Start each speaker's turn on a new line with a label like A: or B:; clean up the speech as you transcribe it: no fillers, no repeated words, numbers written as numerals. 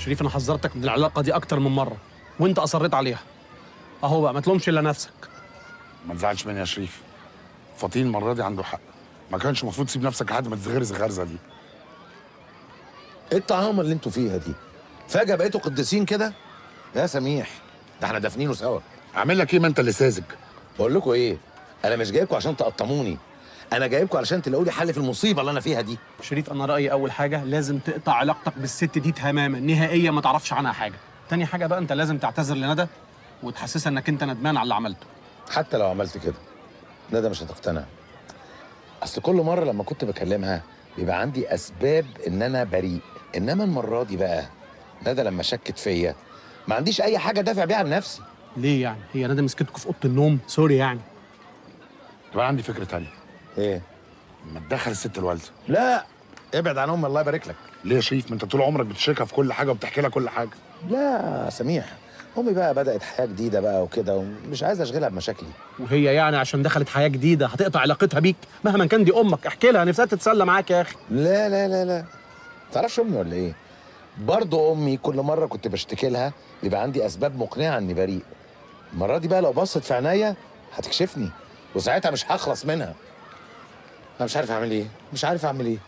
A: شريف انا حذرتك من العلاقة دي اكتر من مرة وانت اصريت عليها. اهو بقى ما تلومش الا نفسك.
B: ما تزعلش مني يا شريف، فطين المرة دي عنده حق، ما كانش المفروض تسيب نفسك لحد ما تتغرز الغرزه دي.
C: ايه الطعامه اللي انتوا فيها دي؟ فجأة بقيتوا قديسين كده؟ يا سميح ده احنا دافنينه سوا.
B: اعمل لك ايه ما انت اللي ساذج.
C: بقول لكم ايه، انا مش جايبكم عشان تقطموني، انا جايبكم علشان تلاقوا لي حل في المصيبة اللي انا فيها دي.
A: شريف انا رايي اول حاجة لازم تقطع علاقتك بالست دي تماما نهائيا، ما تعرفش عنها حاجة. تاني حاجة بقى انت لازم تعتذر لندى وتحسسها انك انت ندمان على اللي عملته.
C: حتى لو عملت كده ندى مش هتقتنع. اصل كل مرة لما كنت بكلمها بيبقى عندي اسباب ان انا بريء، انما المرة دي بقى ندى لما شكت فيا ما عنديش اي حاجة دافع بيها عن نفسي.
A: ليه يعني؟ هي ندى مسكتكوا في اوضة النوم؟ sorry يعني.
B: طب انا عندي فكرة تانية.
C: ايه؟
B: ما تدخل الست الوالدة.
C: لا ابعد عن امي الله يبارك لك.
B: ليه يا شريف؟ ما انت طول عمرك بتشاركها في كل حاجة وبتحكي لها كل حاجة.
C: لا سميح، امي بقى بدات حياة جديدة بقى وكده، ومش عايز اشغلها بمشاكلي.
A: وهي يعني عشان دخلت حياة جديدة هتقطع علاقتها بيك؟ مهما كان دي امك، احكي لها، نفسها تتسلى معاك يا اخي.
C: لا لا لا لا، تعرفش امي ولا ايه؟ برضه امي كل مرة كنت بشتكي لها بيبقى عندي اسباب مقنعة اني بريء. المرة دي بقى لو بصت في عينيا هتكشفني، وساعتها مش هخلص منها. انا مش عارف اعمل ايه، مش عارف اعمل ايه.